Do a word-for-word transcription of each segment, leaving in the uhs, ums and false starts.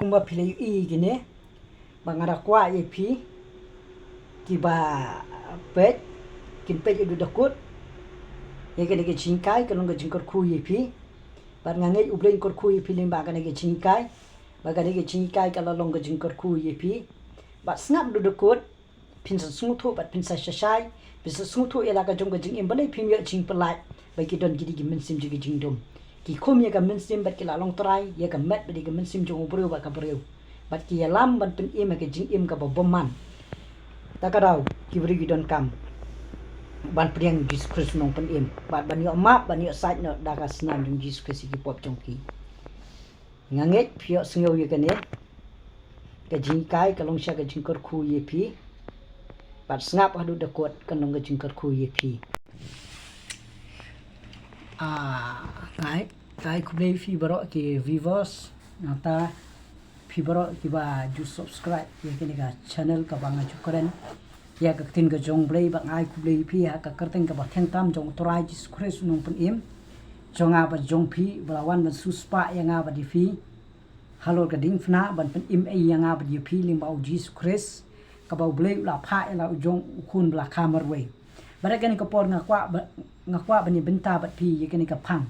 Kumba phi la ïohi kine, ba nga da kwah ïa phi kiba peit, kin peit haduh da kut ïa kane ka jinghikai, ka long ka jingkyrkhu ïa phi. Bad nga ngeit U Blei un kyrkhu ïa phi lyngba kane ka jinghikai, ba kane ka jinghikai ka la long ka jingkyrkhu ïa phi. Bad sngap haduh da kut, phin sa sngewthuh bad phin sa shai shai, phin sa sngewthuh ïa la ka jong ka jingim, balei phim ïoh jingpyllait, ba ki don ki dei ki mynsiem jong ka jingdum. Ki khum ïa ka mynsiem bad ki la long trai ïa ka met bad ïa ka mynsiem jong u briew bad ka briew. Bad ki ïalam ban pynim ha ka jingim kaba bymman. Ta ka daw ki briew ki donkam ban pdiang Jisu Khrist u nongpynim bad ban ïoh map, ban ïoh sait noh da ka snam jong Jisu Khrist ïa ki pop jong ki. Nga ngeit phi ïohsngew ïa kane ka jinghikai, ka long sha ka jingkyrkhu ïa phi. Bad sngap haduh da kut, ka long ka jingkyrkhu ïa phi. Ah, nga ai, nga ai khublei phi baroh ki viewers, nangta phi baroh kiba ju subscribe ïa kane ka channel kaba nga ju kren ïa ka ktien ka jong U Blei. Bad nga ai khublei ïa phi ha ka kyrteng kaba thiang tam jong U Trai Jisu Khrist u nongpynim jong nga bad jong phi, ba la wan ban siewspah ïa nga bad ïa phi halor ka diengphna, ban pynim ei ïa nga bad ïa phi lyngba U Jisu Khrist, kaba U Blei u la phah ïa la u jong u khun ba la kha marwei. Bad ha kane ka por nga kwah ba, nga kwah ban ïa bynta bad phi ïa kane ka phang.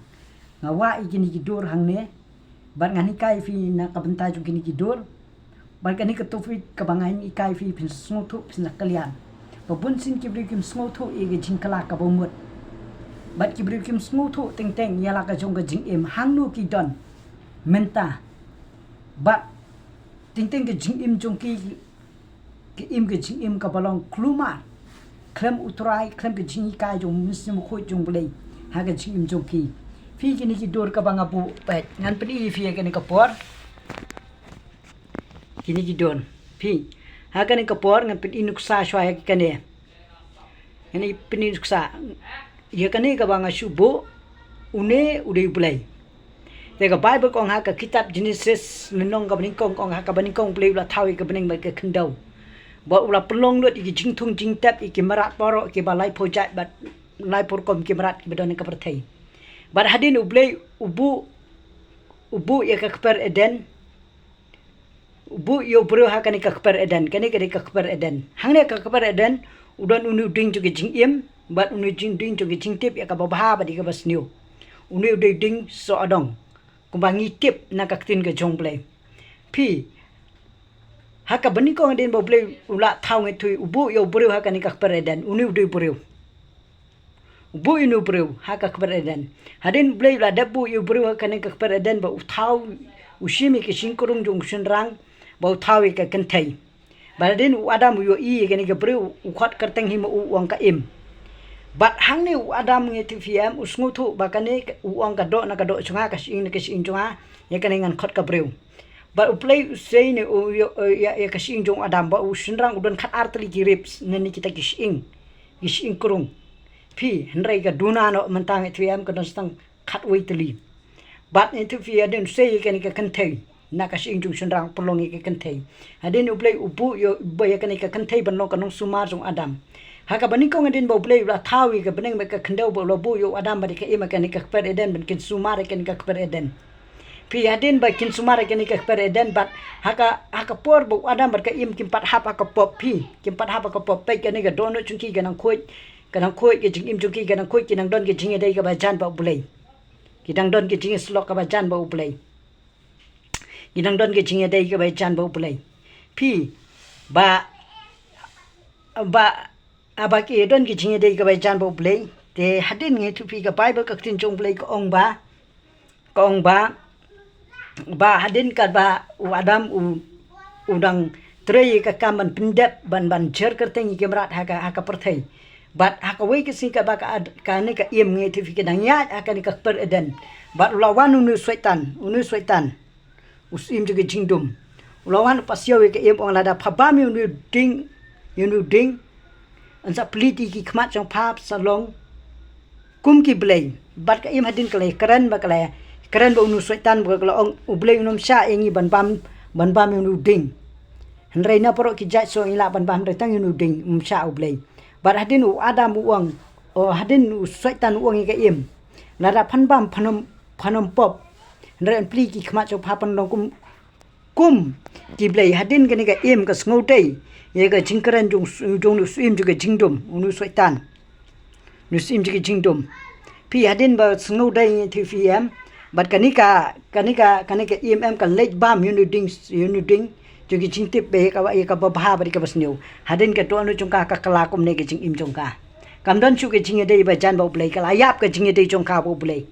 Nga wah ïa kine ki dur hangne bad ngan hikai ïa phi na ka bynta jong kine ki dur. Bad kane ka topic kaba ngan hikai ïa phi, phin sngewthuh, phin sa kyllian. Ba bunsien ki briew kim sngewthuh ïa ka jingkylla kaba mut. Bad ki briew kim sngewthuh teng teng ïa la ka jong ka jingim, hangno ki don mynta. Bad teng teng ka jingim jong ki, ka im, ka jingim kaba long kulmar khlem U Trai, khlem ka jinghikai jong U Mynsiem Bakhuid jong U Blei ha ka jingim jong ki. Phi, kine ki dur kaba nga buh, peit, ngan pyni ïa phi ha kane ka por. Kine ki dur. Phi, ha kane ka por ngan pyni nuksa shuwa ïa kane. Ngan pyni nuksa ïa kane kaba nga shu buh, une u dei U Blei. Te ka Baibl ka ong ha ka kitab Jenesis, lynnong kaba nyngkong, ka ong ha kaba nyngkong U Blei u la thaw ïa ka bneng bad ka khyndew. Bad u la pynlong lut ïa ki jingthung jingtep ïa ki mrad baroh kiba laiphew jait bad laiphew rukom ki mrad kiba don ha ka pyrthei. Bad hadien U Blei u buh, u buh ïa ka kper Eden, u buh ïa u briew ha kane ka kper Eden, kane ka dei ka kper Eden. Hangne ka kper Eden u don une u dieng jong ka jingim bad une u jing, dieng jong ka jingtip ïa kaba bha bad ïa kaba sniew. Une u dei u dieng soh adong, kumba ngi tip na ka ktien ka jong U Blei. Phi, ha kaba nyngkong hadien ba U Blei u la thaw, ngi ïathuh, u buh ïa u briew ha kane ka kper Eden, une u dei u briew. U buh ïa une u briew ha ka kper Eden. Hadien U Blei u la dep buh ïa u briew ha kane ka kper Eden, ba u thaw, u shim ïa ka shynrang jong u shynrang, ba u thaw ïa ka kynthei. Bad hadien u Adam u ïohi ïa kane ka briew, u khot kyrteng hi ma u, u ong ka Im. Bad hangne u Adam, ngi ïathuh phi em, u sngewthuh ba kane ka, u ong ka doh na ka doh jong nga, ka shyieng na ka shyieng jong nga, ïa kane ngan khot ka briew. Bad U Blei u sei ne u ïoh, ïa, ïa ka shyieng jong u Adam, ba u shynrang u don khatar tylli ki ribs, ne ne kita ki shyieng, ki shyieng krung. Phi, hynrei ka duna noh mynta, ngi ïathuh em, ka don tang khatwei tylli. Bad ngi ïathuh phi hadien u sei ïa kane ka kynthei na ka shyieng jong u shynrang, pynlong ïa ka kynthei. Hadien U Blei u buh ïa, u buh ïa kane ka kynthei ban long ka nongsumar jong u Adam. Ha kaba nyngkong hadien ba U Blei u la thaw ïa ka bneng bad ka khyndew, ba u la buh ïa u Adam bad ïa ka Im ha kane ka kper Eden, ban kin sumar ha kane ka kper Eden. Phi, hadien ba kin sumar ha kane ka kper Eden, bad ha ka, ha ka por ba u Adam bad ka Im kim pat hap ha ka pop, phi, kim pat hap ha ka pop, peit kane ka dohnud jong ki ka nang khuid, ka nang khuid, ka jingim jong ki ka nang khuid, ki nang don ka jingïadei kaba jan bad U Blei. Ki nang don ka jingïasyllok kaba jan bad U Blei. Ki nang don ka jingïadei kaba jan bad U Blei. Phi, ba, ba, haba ki don ka jingïadei kaba jan bad U Blei, te hadien, ngi ïathuh phi ka Baibl, ka ktien jong U Blei ka ong ba, ka ong ba, ba hadien katba u Adam u, u dang trei ïa ka kam ban pyndep, ban, ban jer kyrteng ïa ki mrad ha ka, ha ka pyrthei. Bad ha kawei ka sngi katba ka Ad-, kane ka Im, ngi ïathuh phi, ka dang ïaid ha kane ka kper Eden, bad u la wan une u Soitan, une u Soitan, u syiem jong ka jingdum. U la wan u pasiaw ïa ka Im, u ong, lada pha bam ïa une u dieng, ïa une u dieng, yn sa plie ïa ki khmat jong pha, pha sa long kum ki blei. Bad ka Im hadien ka la kren, ba ka la kren bad une u Soitan, ba ka la ong, U Blei un ym shah ïa ngi ban bam, ban bam ïa une u dieng. Hynrei na baroh ki jait soh ngi lah ban bam, hynrei tang ïa une u dieng ym shah U Blei. Bad hadien u Adam u ong, o, hadien u Soitan u ong ïa ka Im, lada phan bam, phan ym, phan ym pop, hynrei yn plie ïa ki khmat jong pha, phan long kum, Kum ki blei, hadien kane ka im ka sngewdei ïa ka jingkren jong, jong u syiem jong ka jingdum, u nu Soitan. Nu syiem jong ka jingdum. Phi, hadien ba sngewdei ngi thied phi em. Bad kane ka, kane ka, kane ka im em ka leit bam ïa u ding, ïa u ding jong ka jingtip ba ïa ka, ïa kaba bha bad ïa kaba sniew. Hadien ka dohnud jong ka ka kylla kumne ka jingim jong ka. Kam don shuh ka jingïadei ba jan bad U Blei, ka la ïap ka jingïadei jong ka bad U Blei.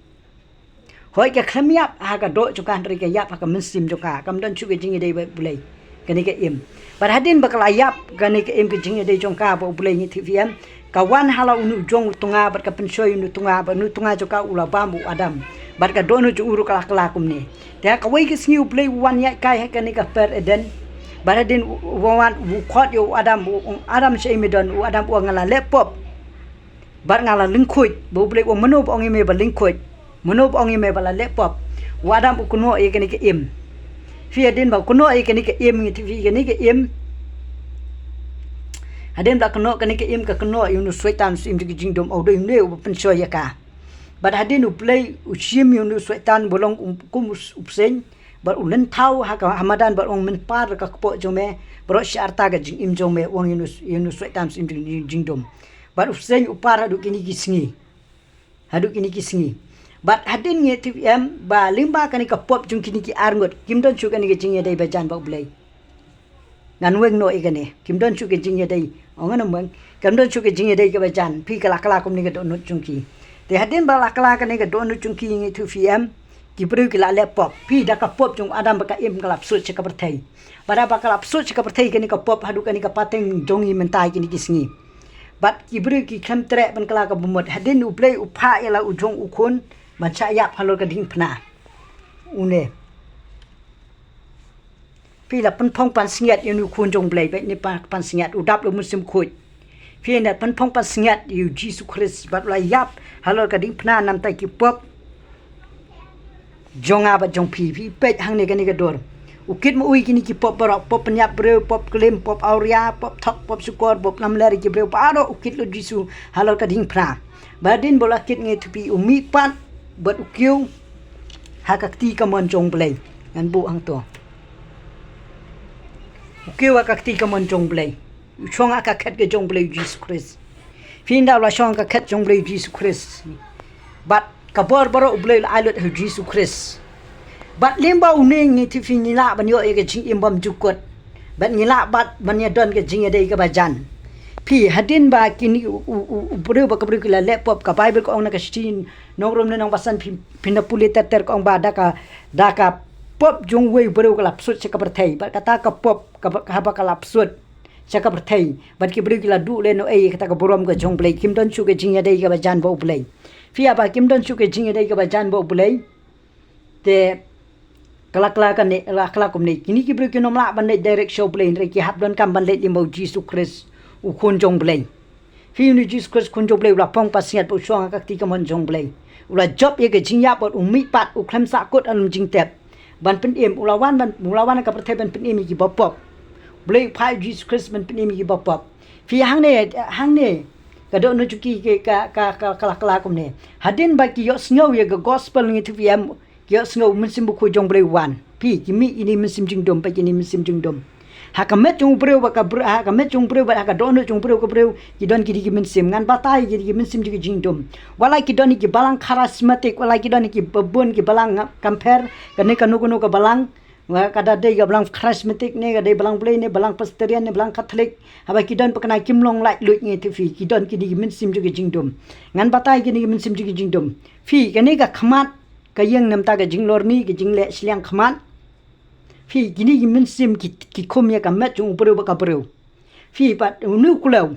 Hooid, ka khlem ïap ha ka doh jong ka, hynrei ka ïap ha ka mynsiem jong ka. Kam don shuh ka jingïadei bad U Blei, kane ka im. Bad hadien ba ka la ïap kane ka im, ka jingïadei jong ka bad U Blei, ngi thied phi em, ka wan ha la u nu jong u tnga bad ka pynshoi u nu tnga, bad u nu tnga jong ka u la bam u Adam. Bad ka dohnud jong u ruh ka la kylla kumne. Te ha kawei ka sngi U Blei u wan ïaid kai ha kane ka kper Eden. Bad hadien u, u wan u khot ïa u Adam, u ong, Adam, shaei me don? U Adam u ong, nga la leh pop bad nga la lyngkhuid. Bad U Blei u ong, mano ba ong ïa me ba lyngkhuid? Mano ba ong ïa me ba la leh pop? U Adam u kynnoh ïa kane ka im. Phi, hadien ba u kynnoh ïa kane ka im, ngi thied phi, kane ka im, hadien ba la kynnoh kane ka im, ka kynnoh ïa u nu Soitan, syiem jong ka jingdum, u dei une uba pynshoi ïa ka. Bad hadien U Blei u shim ïa u nu Soitan ba long u, kum u, u bseiñ, bad u lynthaw ha ka, ha madan, bad u ong, men par ka kpoh jong me baroh shi arta ka jingim jong me, u ong ïa u nu, ïa u nu Soitan, syiem jong ka jingdum. Bad u bseiñ u par haduh kine ki sngi. Haduh kine ki sngi. Bad hadien ngi thied phi em ba lyngba kane ka pop jong kine ki arngut, kim don shuh kane ka jingïadei ba jan bad U Blei. Ngan weng noh ïa kane. Kim don shuh ka jingïadei. Ong ngan ym weng. Kim don shuh ka jingïadei kaba jan. Phi, ka la kylla kumne ka dohnud jong ki. Te hadien ba la kylla kane ka dohnud jong ki, ngi thied phi em, ki briew ki la leh pop. Phi, da ka pop jong u Adam bad ka im ka la psut sha ka pyrthei. Bad da ba ka la psut sha ka pyrthei kane ka pop, haduh kane ka pateng jong ngi mynta kine ki sngi. Bad ki briew ki khlem treh ban kylla kaba mut. Hadien U Blei u phah ïa la u jong u khun ban shah ïap halor ka diengphna. Une. Phi, la pynphong pansngiat ïa une u khun jong U Blei, bad ne pa-, pansngiat u dap la u mynsiem khuid. Phi, ne pynphong pansngiat ïa u Jisu Khrist bad u la ïap halor ka diengphna na ka bynta ki pop jong nga bad jong phi. Phi, peit hangne kane ka dur. U kit ma u ïa kine ki pop baroh, pop pynïap briew, pop klim, pop awria, pop thok, pop shukor, pop lamler ïa ki briew baroh, u kit lut u Jisu halor ka diengphna. Bad hadien ba u la kit, ngi thied phi, u mihpat bad u kiew ha ka kti kamon jong U Blei. Ngan buh hangto. U kiew ha ka kti kamon jong U Blei. U shong ha ka khet ka jong U Blei u Jisu Khrist. Phi, ynda u la shong ha ka khet jong U Blei u Jisu Khrist, bad ka bor baroh U Blei u la ai lut ha u Jisu Khrist. Bad lyngba une ngi thied phi, ngi lah ban ïoh ïa ka jingim bymjukut. Bad ngi lah bad ban ïadon ka jingïadei kaba jan. Phi, hadien ba kine u, u, u, u briew bad ka briew ki la leh pop, ka Baibl ka ong na ka shithi Nongrum ne Nongbasan, phi, phin da pule ter ter, ka ong ba da ka, da ka pop jong uwei u briew ka la psut sha ka pyrthei. Bad kata ka pop kaba, haba ka la psut sha ka pyrthei, bad ki briew ki la duh lehnohei ïa kata ka burom ka jong U Blei. Kim don shuh ka jingïadei kaba jan bad U Blei. Phi, haba kim don shuh ka jingïadei kaba jan bad U Blei, te ka la kylla kane, la kylla kumne. Kine ki briew kin ym lah ban leit direct sha U Blei, hynrei ki hap donkam ban leit lyngba u Jisu Khrist, u Khun jong U Blei. Phi, une u Jisu Khrist, Khun jong U Blei, u la phong pansngiat bad u shong ha ka kti kamon jong U Blei. U la jop ïa ka jingïap bad u mihpat, u khlem sahkut ha lum jingtep ban pynim. U la wan ban, u la wan ha ka pyrthei ban pynim ïa ki bapop. U Blei u phah ïa u Jisu Khrist ban pynim ïa ki bapop. Phi, hangne, hangne ka dohnud jong ki, ki, ka, ka, ka, ka la kylla kumne. Hadien ba ki ïohsngew ïa ka gospel, ngi thied phi em, ki ïohsngew u Mynsiem Bakhuid jong U Blei u wan. Phi, ki mih ïa kine ki mynsiem jingdum, phi, ïa kine ki mynsiem jingdum. Ha ka met jong u briew bad ka bre-, ha ka met jong u briew bad ha ka dohnud jong u briew ka briew, ki don kine ki mynsiem. Ngan batai kine ki mynsiem jong ki jingdum. Wat la ki don ïa ki balang charismatic, wat la ki don ïa ki babun ki balang, nga-, kam pher, kane kano kano ka balang. Wat ka da dei ka balang charismatic ne, ka dei balang Blei ne, balang Presbyterian ne, balang Catholic. Haba ki don pat kane, kim long laitluid, ngi thied phi, ki don kine ki mynsiem jong ki jingdum. Ngan batai kine ki mynsiem jong ki jingdum. Phi, kane ka khmat ka ïeng na ka bynta ka jinglorni, ka jingleh shiliang khmat. Phi, kine ki mynsiem ki, ki khum ïa ka met jong u briew bad ka briew. Phi, bad une u klew,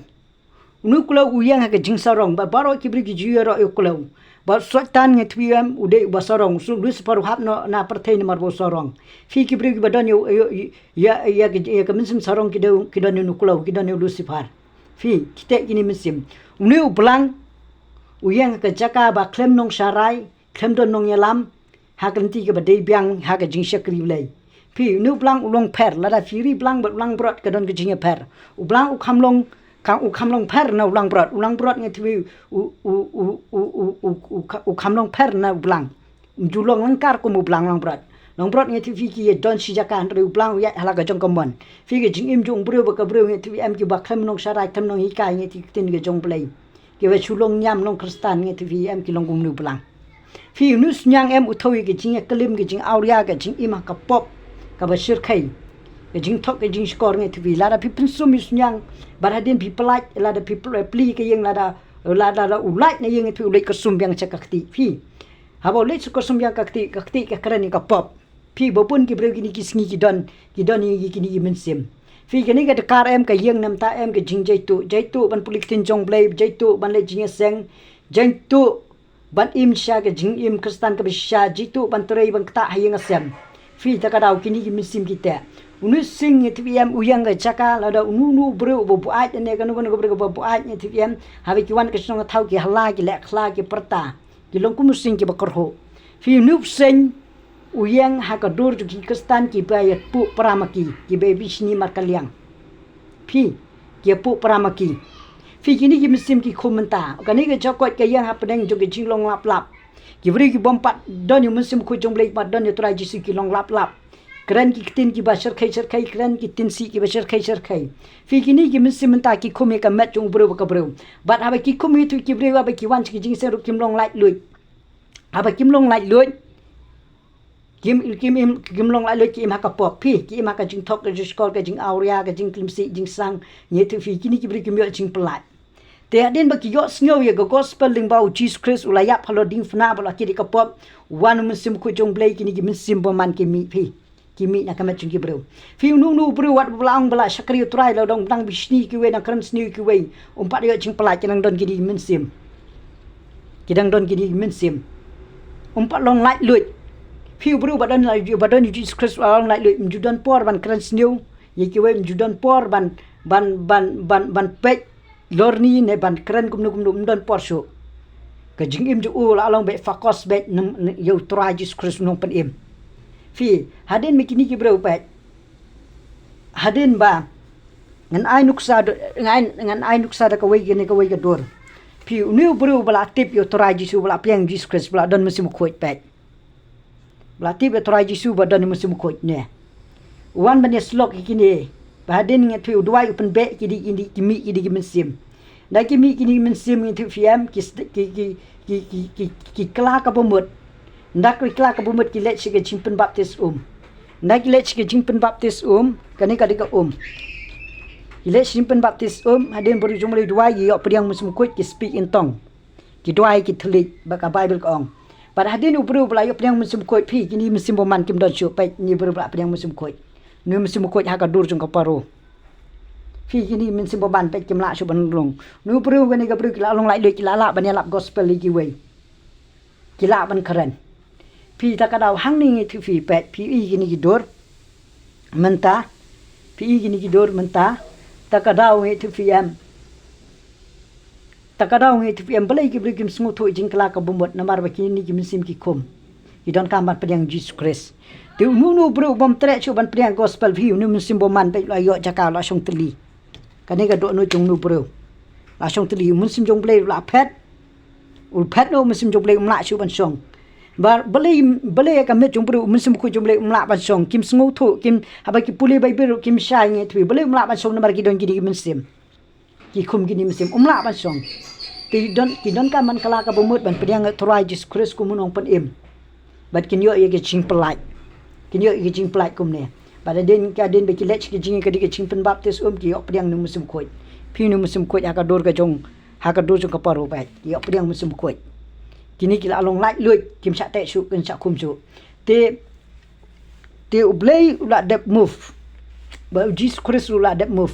une u klew u ïeng ha ka jingsarong, bad baroh ki briew ki ju ïaroh ïa u klew. Bad u Soitan, ngi thied phi em, u dei uba sarong, u Lucifer u hap noh na pyrthei namar ba u sarong. Phi, ki briew kiba don ïa, ïa, ïa, ïa, ïa ka mynsiem sarong ki don, ki don ïa une u klew, ki don ïa u Lucifer. Phi, ki teh kine ki mynsiem. Une u blang u ïeng ha ka jaka ba khlem nongsharai, khlem don nongïalam ha ka lynti kaba dei biang ha ka jingshakri Blei. Phi, une u blang u long pher, lada phi ri blang bad u langbrot ka don ka jingïapher. U blang u kham long, ka, u kham long pher na u langbrot. U langbrot, ngi thied phi, u, u, u kham long pher na u blang. Um ju long lyngkar kum u blang, langbrot. Nongbrot, nga ïathuh phi, ki ïa don shi jaka hynrei u Blang u ïaid ha la ka jong ka mon. Phi, ka jingim jong u briew bad ka briew, nga ïathuh phi em, kiba khlem nongshakri, khlem nonghikai, nga ïathuh ki ktien ka jong U Blei. Kiba shu long niam nongkhristan, nga ïathuh phi em, ki long kumno u Blang. Phi, une u synñiang em u thew ïa ka jingïaklim, ka jingawria, ka jingim ha ka pop kaba shyrkhei, ka jingthok, ka jingshukor, nga ïathuh phi. Lada phi pynsum ïa u synñiang bad hadien phi pynlait, lada phi pl-, plie ka ïing, lada, lada, lada u lait na ïing, nga ïathuh phi, u leit kyrsum biang sha ka ktieh. Phi, haba u leit kyrsum biang ka ktieh, ka ktieh ka kren ïa ka pop. Phi, ba bun ki briew kine ki sngi ki don, ki don ïa kine ki mynsiem. Phi, kane ka dkhar em, ka ïeng, namar ta em ka jingjaituh, jaituh ban pule ktien jong U Blei, jaituh ban leit jingïaseng, jaituh ban im sha ka jingim khristan kaba shisha, jaituh ban trei ban ktah ha ïing ha sem. Phi, ta ka daw kine ki mynsiem ki teh. Une u synñiang, nga ïathuh phi em, u ïeng ka jaka, lada une, une u briew uba buaid, ne kano kano ka briew kaba buaid, nga ïathuh phi em, haba ki wan ka shnong ka thaw, ki hala, ki leh khlad, ki pyrta, ki long kum u synñiang kiba kyrhuh. Phi, une u synñiang u ïeng ha ka dur jong ki khristan kiba ïa puh para ma ki, kiba ïa bishni markylliang. Phi, ki ïa puh para ma ki. Phi, kine ki mynsiem ki khum mynta. Kane ka jaka ka ïeng hapdeng jong ka jinglong lap lap. Ki briew ki bym pat don ïa u Mynsiem Bakhuid jong U Blei, bym pat don ïa u Trai Jisu, ki long lap lap. Kren ki ktien kiba shyrkhei shyrkhei, kren ki ktien sih kiba shyrkhei shyrkhei. Phi, kine ki mynsiem mynta ki khum ïa ka met jong u briew bad ka briew. Bad haba ki khum ïa u, ki briew haba ki wan sha ka jingïaseng ruh kim long laitluid. Haba kim long laitluid, kim, kim im, kim long laitluid, ki im ha ka pop. Phi, ki im ha ka jingthok, ka jingshukor, ka jingawria, ka jingklim sih, jingsang, nga ïathuh phi, kine ki briew kim ïoh jingpynlait. Te hadien ba ki ïohsngew ïa ka gospel lyngba u Jisu Khrist uba la ïap halor diengphna bad la kit ïa ka pop, wan u Mynsiem Bakhuid jong U Blei, kine ki mynsiem bymman ki mih, phi, ki mih na ka met jong ki briew. Phi, une, une u briew wat ba la ong ba la shakri ïa u Trai, la dang, dang bishni ïa kiwei, dang kren sniew ïa kiwei, um pat ïoh jingpynlait, ki dang don kine ki mynsiem. Ki dang don kine ki mynsiem. Um pat long laitluid. Phi, u briew ba don, ba don ïa u Jisu Khrist, ba long laitluid, um ju don por ban kren sniew ïa kiwei, um ju don por ban, ban, ban, ban, ban peit lorni ne ban kren kumno kumno, um don por shuh. Ka jingim jong u la long beit focus beit na, na, ïa u Trai Jisu Khrist u Nongpynim. Phi, hadien ba kine ki briew, peit, hadien ba ngan ai nuksa, ngan, ngan ai nuksa da kawei ka, ne kawei ka dur. Phi, une u briew ba la tip ïa u Trai Jisu, ba la pdiang Jisu Khrist, ba la don Mynsiem Bakhuid, peit. Ba la tip ïa u Trai Jisu, ba don Mynsiem Bakhuid, ne. U wan ban ïasyllok ïa kine. Ba hadien, nga ïathuh phi, u duwai, u pynbeh ïa kine, kine, ki mih ïa kine ki mynsiem. Ynda ki mih ïa kine ki mynsiem, nga ïathuh phi em, ki st-, ki, ki kylla ka bamut. Ynda ki kylla ka bamut, ki leit sha ka jingpynbaptis um. Ynda ki leit sha ka jingpynbaptis um, kane ka dei ka um. Ki leit sha ka jingpynbaptis um, hadien ba u briew jong U Blei u duwai, ki ïoh pdiang Mynsiem Bakhuid, ki speak in tongue. Ki duwai, ki thylliej, ba ka Baibl ka ong. Bad hadien u briew ba la ïoh pdiang Mynsiem Bakhuid, phi, kine ki mynsiem bymman kim don shuh, peit, une u briew ba la pdiang Mynsiem Bakhuid. Une u Mynsiem Bakhuid ha ka dur jong ka Paro. Phi, kine ki mynsiem bymman, peit, kim lah shuh ban rung. Une u briew, kane ka briew, ki la long laitluid, ki la lah ban ïalap gospel ïa kiwei. Ki lah ban kren. Phi, ta ka daw hangne, nga ïathuh phi, peit, phi ïohi kine ki dur mynta. Phi ïohi kine ki dur mynta. Ta ka daw, nga ïathuh phi em. Ta ka daw, nga ïathuh phi em, balei ki briew kim sngewthuh ïa ka jingkylla ka bamut, namar ba kine ki mynsiem ki khum. Ki donkam ban pdiang Jisu Khrist. Te une, une u briew u bym treh shuh ban pdiang gospel, phi, une u mynsiem bymman, peit, u la ïoh jaka, u la shong tylli. Kane ka dohnud jong une u briew. La shong tylli, u Mynsiem jong U Blei u la phet. U phet noh u Mynsiem jong U Blei, um lah shuh ban shong. Ba, balei, balei ïa ka met jong u briew, u Mynsiem Bakhuid jong U Blei um lah ban shong. Kim sngewthuh, kim, haba ki pule Baibl ruh kim shai, nga ïathuh phi. Balei um lah ban shong, namar ki don kine ki mynsiem. Ki khum kine ki mynsiem, um lah ban shong. Ki don, ki donkam ban kylla ka bamut, ban pdiang ïa u Trai Jisu Khrist kum u Nongpynim. Bad kin ïoh ïa ka jingpynlait. Kin ïoh ïa ka jingpynlait kumne. Bad hadien, hadien ba ki leit sha ka jing, ka dei ka jingpynbaptis um, ki ïoh pdiang une u Mynsiem Bakhuid. Phi, une u Mynsiem Bakhuid ha ka dur ka jong, ha ka dur jong ka Paro, peit, ki ïoh pdiang Mynsiem Bakhuid. Kine ki la long laitluid, kim shah teh shuh, kim shah khum shuh. Te, te U Blei u la dep move. Ba u Jisu Khrist u la dep move.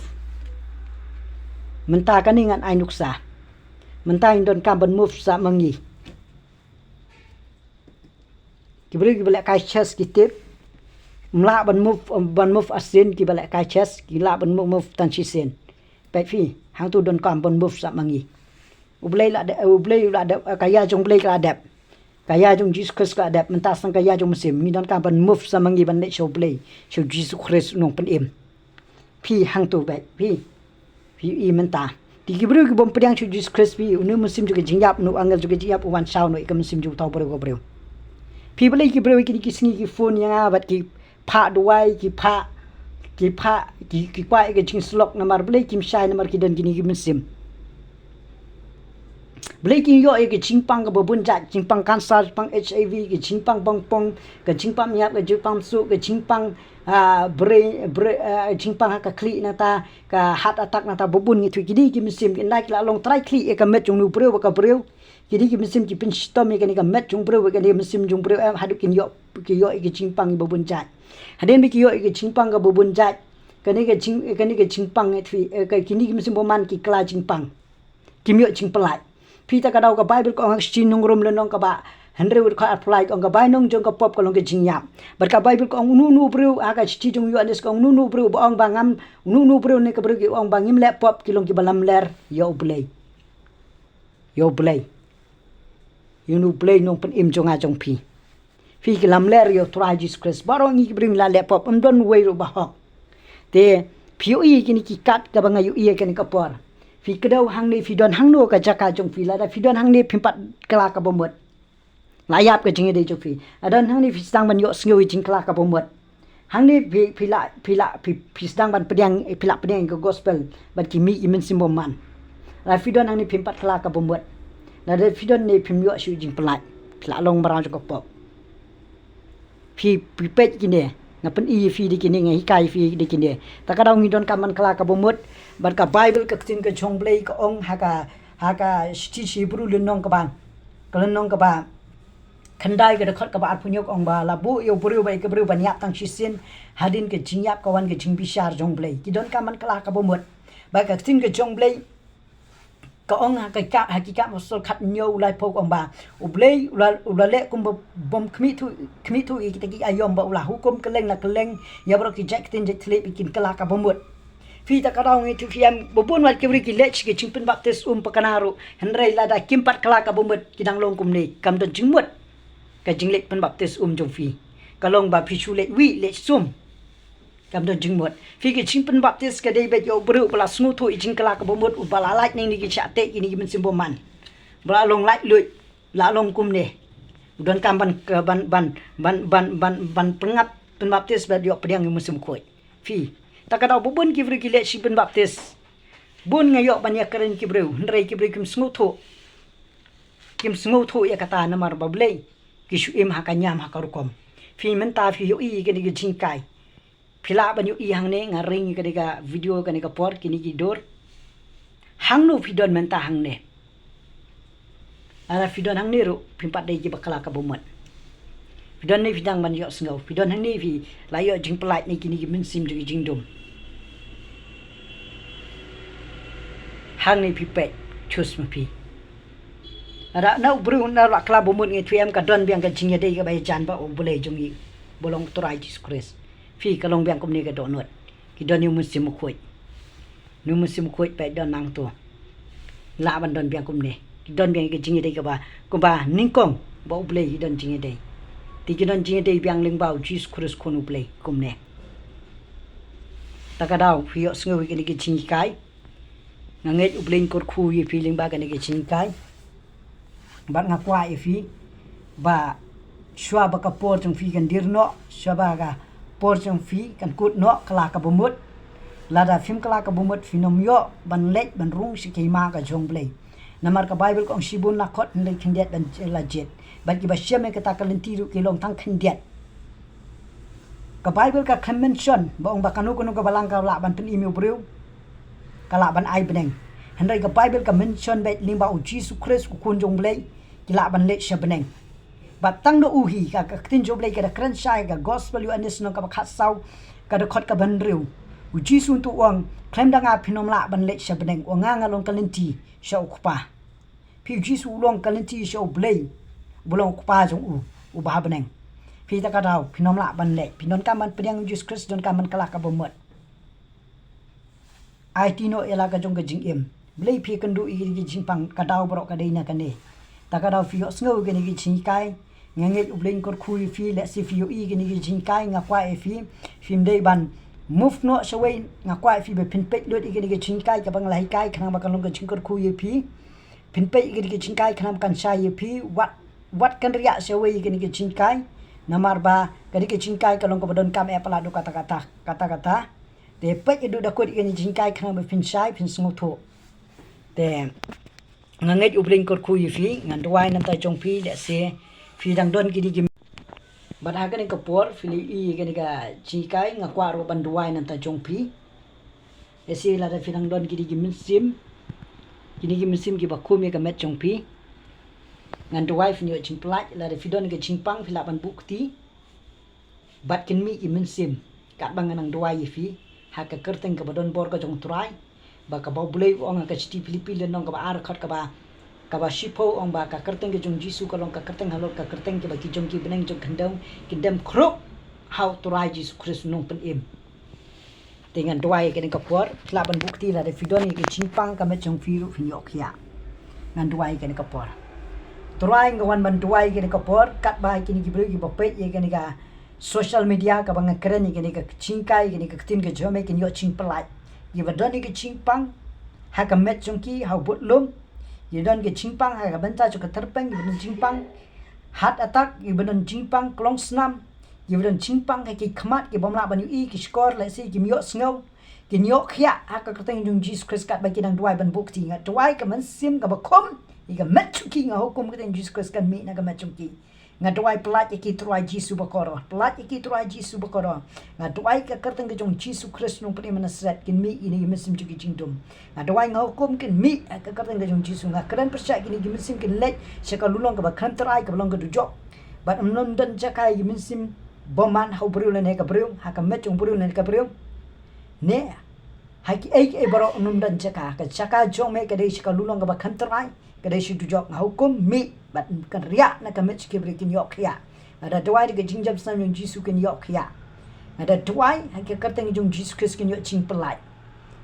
Mynta kane ngan ai nuksa. Mynta ngin donkam ban move sah ma ngi. Ki briew kiba lehkai church ki tip. Ym lah ban move, ban move arsien, kiba lehkai church ki lah ban move, move tang shisien. Peit phi, hangto donkam ban move sah ma ngi. U Blei la dep, U Blei u la dep, ka ïa jong U Blei ka la dep. Ka ïa jong Jisu Khrist ka la dep, mynta sa ka ïa jong u Mynsiem, ngi donkam ban move sah ma ngi ban leit sha U Blei, sha u Jisu Khrist u Nongpynim. Phi, hangto, peit phi. Phi ïohi mynta. Te ki briew ki bym pdiang sha u Jisu Khrist, phi, une u mynsiem jong ka jingïap, une u angel jong ka jingïap u wan shaw noh ïa ka mynsiem jong uta u briew ka briew. Phi balei ki briew kine ki sngi ki phone ïa nga bad ki phah duwai, ki phah, ki phah, ki, ki kwah ïa ka jingsyllok namar balei kim shai namar ki don kine ki mynsiem. Balei kin ïoh ïa ka jingpang kaba bun jait, jingpang cancer, jingpang H I V, ka jingpang bongpong, ka jingpang ïap, ka jingpang suk, ka jingpang, ah, brain, brain, ah, jingpang ha ka khlieh nangta, ka heart attack nangta, ba bun ngi tip kine ki mynsiem, ki nda ki la long trai khlieh ïa ka met jong u briew bad ka briew. Kine ki mynsiem ki pynshitom ïa kane ka met jong u briew bad kane ka mynsiem jong u briew, em, haduh kin ïoh, ki ïoh ïa ka jingpang ba bun jait. Hadien ba ki ïoh ïa ka jingpang kaba bun jait, kane ka jing, kane ka jingpang, eh, twi, eh, ka, kine ki mynsiem bymman ki kylla jingpang. Kim ïoh jingpyllait. Phi, ta ka daw ka Baibl ka ong ha ka shithi Nongrum lynnong kaba hynriew dkhot arphew lai ka ong ka bainong jong ka pop ka long ka jingïap. Bad ka Baibl ka ong uno uno u briew ha ka shithi jong u Ïoannis ka ong uno uno u briew ba ong ba ngam, uno uno u briew ne ka briew ki ong ba ngim leh pop ki long kiba lamler ïa U Blei. Ïa U Blei. Ïa U Blei Nongpynim jong nga jong phi. Phi ki lamler ïa U Trai Jisu Khrist. Baroh ngi ki briew ngi la leh pop, ym don uwei ruh ba hok. Te phi ïohi kine ki kat kaba nga ïohi ïa kane ka por. Phi kdew hangne, phi don hangno ka jaka jong phi, lada phi don hangne phim pat kylla kaba mut. La ïap ka jingïadei jong phi. La don hangne phi sdang ban ïohsngew ïa jingkylla kaba mut. Hangne phi, phi la, phi la, phi, phi sdang ban pdiang, phi la pdiang ka gospel bad ki mih ki mynsiem bymman. Lada phi don hangne phim pat kylla kaba mut. Lada phi don ne phim ïoh shuh jingpyllait. Phi la long marwei jong ka pop. Phi, phi peit kine, nga pyni ïa phi da kine, nga hikai ïa phi da kine. Ta ka daw ngi donkam ban kylla kaba mut, bad ka Baibl ka ktien ka jong U Blei ka ong ha ka, ha ka shithi Hebru lynnong kaba, ka lynnong kaba khyndai ka dkhot kaba arphew hynñiew ka ong ba la buh ïa u briew bad ïa ka briew ban ïap tang shisien, hadien ka jingïap ka wan ka jingbishar jong U Blei. Ki donkam ban kylla kaba mut. Bad ka ktien ka jong U Blei ka ong ha ka, ha ki Kam Apostol khathynñiew laiphew ka ong ba U Blei u la, u la leh kumba bym khmih thuh, khmih thuh ïa kita ki aïom, ba u la hukum kylleng na kylleng ïa baroh ki jait ktien jait thylliej ba kin kylla kaba mut. Phi, ta ka daw ngi tip, phi em, ba bun wat ki briew ki leit sha ka jingpynbaptis um pakana ruh, hynrei lada kim pat kylla kaba mut ki dang long kumne, kam don jingmut ka jingleit pynbaptis um jong phi. Ka long ba phi shu leit wih leit sum. Kam don jingmut. Phi, ka jingpynbaptis ka dei beit ïa u briew ba la sngewthuh ïa jingkylla kaba mut, uba la lait na kine ki shah teh kine ki mynsiem bymman. Ba la long laitluid, la long kumne. U donkam ban, ban, ban pyngngad pynbaptis bad ïoh pdiang ïa u Mynsiem Bakhuid. Phi, ta ka daw ba bun ki briew ki leit sha pynbaptis. Bun nga ïoh ban ïakren ki briew, hynrei ki briew kim sngewthuh. Kim sngewthuh ïa kata namar ba balei? Ki shu im ha ka niam ha ka rukom. Phi, mynta phi ïohi ïa kane ka jinghikai. Phi lah ban ïohi hangne, nga ring ïa kane ka video kane ka por, kine ki dur. Hangno phi don mynta hangne? Lada phi don hangne ruh phim pat dei kiba kylla kaba mut. Phi don ne phi dang ban ïohsngew? Phi don hangne phi la ïoh jingpyllait na kine ki mynsiem jong ki jingdum. Hangne phi peit, choose ma phi. Lada na u briew na la kylla ba mut ngi tip em ka don biang ka jingïadei kaba ïajan bad U Blei jong ngi, ba long U Trai Jisu Khrist. Phi, ka long biang kumne ka dohnud. Ki don ïa u Mynsiem Bakhuid. Une u Mynsiem Bakhuid peit don nangto. Lah ban don biang kumne. Ki don biang ka jingïadei kaba, kaba nyngkong bad U Blei ki don jingïadei. Te ki don jingïadei biang lyngba u Jisu Khrist Khun U Blei kumne. Ta ka daw phi ïohsngew ïa kine ki jinghikai. Nga ngeit U Blei un kyrkhu ïa phi lyngba kane ka jinghikai. Bad nga kwah ïa phi ba shuwa ba ka por jong phi kan dier noh, shuwa ba ka por jong phi kan kut noh, kylla kaba mut. Lada phim kylla kaba mut phin ym ïoh ban leit ban rung sha ka hima ka jong U Blei. Namar ka Baibl ka ong shibun la khot hynrei khyndiat la jied. Bad kiba shem ïa kata ka lynti ruh ki long tang khyndiat. Ka Baibl ka khlem mention ba ong ba kano kano ka balang ka lah ban pynim ïa u briew, ka lah ban ai bneng. Hynrei ka Baibl ka mention beit lyngba u Jisu Khrist u Khun jong U Blei, ki lah ban leit sha bneng. Bad tang da u hi ka, ka ktien jong U Blei ka da kren shai, ka Gospel Ïoannis lynnong kaba khatsaw, ka dkhot kaba hynriew. U Jisu un tu u ong, khlem da nga phin ym lah ban leit sha bneng, u ong nga nga long ka lynti sha u Kpa. Phi, u Jisu u long ka lynti sha U Blei, uba long u Kpa jong u, uba ha bneng. Phi, ta ka daw phin ym lah ban leit, phi donkam ban pdiang ïa u Jisu Khrist, donkam ban kylla kaba mut. Aiti noh ïa la ka jong ka jingim. Balei phi kynduh ïa ki jingpang, ka daw baroh ka dei na kane. Ta ka daw phi ïohsngew ïa kine ki jinghikai. Nga ngeit U Blei un kyrkhu ïa phi, lehse phi ïohi ïa kine ki jinghikai, nga kwah ïa phi, phim dei ban move noh shawei, nga kwah ïa phi ba phin peit lut ïa kine ki jinghikai kaba nga la hikai, khnang ba kan long ka jingkyrkhu ïa phi. Phin peit ïa kine ki jinghikai khnang ba kan shai ïa phi, wat wat kynriah shawei ïa kane ka jinghikai, namar ba kane ka jinghikai ka long kaba donkam eh palat haduh katta katta, katta katta. Te peit haduh da kut ïa kane ka jinghikai khnang ba phin shai phin sngewthuh. Te nga ngeit U Blei un kyrkhu ïa phi, ngan duwai na bynta jong phi, lehse phi dang don kine ki, bad ha kane ka por phi la ïohi ïa kane ka jinghikai, nga kwah ruh ban duwai na bynta jong phi. Lehse lada phi dang don kine ki mynsiem, kine ki mynsiem kiba khum ïa ka met jong phi, ngan duwai phin ïoh jingpyllait. Lada phi don ka jingpang phi lah ban buh kti bad kin mih ki mynsiem, katba ngan nang duwai ïa phi ha ka kyrteng kaba don bor ka jong U Trai, ba kaba U Blei u ong ha ka shithi Philippi lynnong kaba ar, dkhot kaba, kaba shiphew, ong ba ka kyrteng ka jong U Jisu ka long ka kyrteng halor ka kyrteng, kaba ki jong ki bneng jong khyndew kin dem khrup ha U Trai Jisu Khrist U Nongpynim. Te ngan duwai ïa kane ka por, phi lah ban buh kti. Lada phi don ïa ka jingpang ha ka met jong phi ruh phin ïoh khiah. Ngan duwai ïa kane ka por. Trai, nga wan ban duwai ïa kane ka por, katba kine ki briew kiba peit ïa kane ka social media kaba nga kren ïa kane ka jinghikai, ïa kane ka ktien ka jong me, kin ïoh jingpyllait. Kiba don ïa ka jingpang ha ka met jong ki ha u budlum, kiba don ka jingpang ha ka bynta jong ka tyrpeng, kiba don jingpang heart attack, kiba don jingpang klongsnam, kiba don jingpang ha ki khmat, kibym lah ban ïohi, ki shkor, lehse kim ïohsngew, kin ïoh khiah ha ka kyrteng jong U Jisu Khrist. Katba ki dang duwai ban buh kti, nga duwai ka mynsiem kaba khum ïa ka met jong ki, nga hukum ka kyrteng jong U Jisu Khrist kan mih na ka met jong ki. Nga duwai pyllait ïa ki Trai Jisu bakordor, pyllait ïa ki Trai Jisu bakordor. Nga duwai ka kyrteng ka jong U Jisu Khrist U Nongpynim Nasaret, kin mih ïa kine ki mynsiem jong ki jingdum. Nga duwai, nga hukum kin mih ha ka kyrteng ka jong U Jisu. Nga kren pyrshah ïa kine ki mynsiem kin leit sha ka lulong kaba khlem trai, kaba long ka dujok. Bad ym don jaka ïa ki mynsiem bymman ha u briew lane ka briew, ha ka met jong u briew lane ka briew, ne ha kiei kiei baroh, ym don jaka. Ka jaka jong me ka dei sha ka lulong kaba khlem trai, ka dei sha dujok. Nga hukum mih bad kynriah na ka met jong ki briew, kin ïoh khiah. Nga da duwai da ka jingjam snam jong U Jisu kin ïoh khiah. Nga da duwai ha ka kyrteng jong U Jisu Khrist kin ïoh jingpyllait.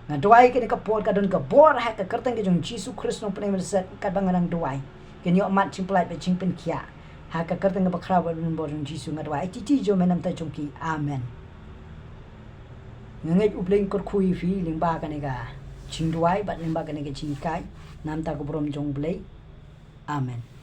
Nga duwai kane ka por ka don ka bor ha ka kyrteng ka jong U Jisu Khrist U Nongpynim Nasaret, katba nga dang duwai. Kin ïoh mad jingpyllait bad jingpynkhiah. Ha ka kyrteng kaba khraw bad kaba don bor jong U Jisu nga duwai. Ai kti jong me na bynta jong ki. Amen. Nga ngeit U Blei un kyrkhu ïa phi lyngba kane ka jingduwai bad lyngba kane ka jinghikai, na bynta ka burom jong U Blei. Amen.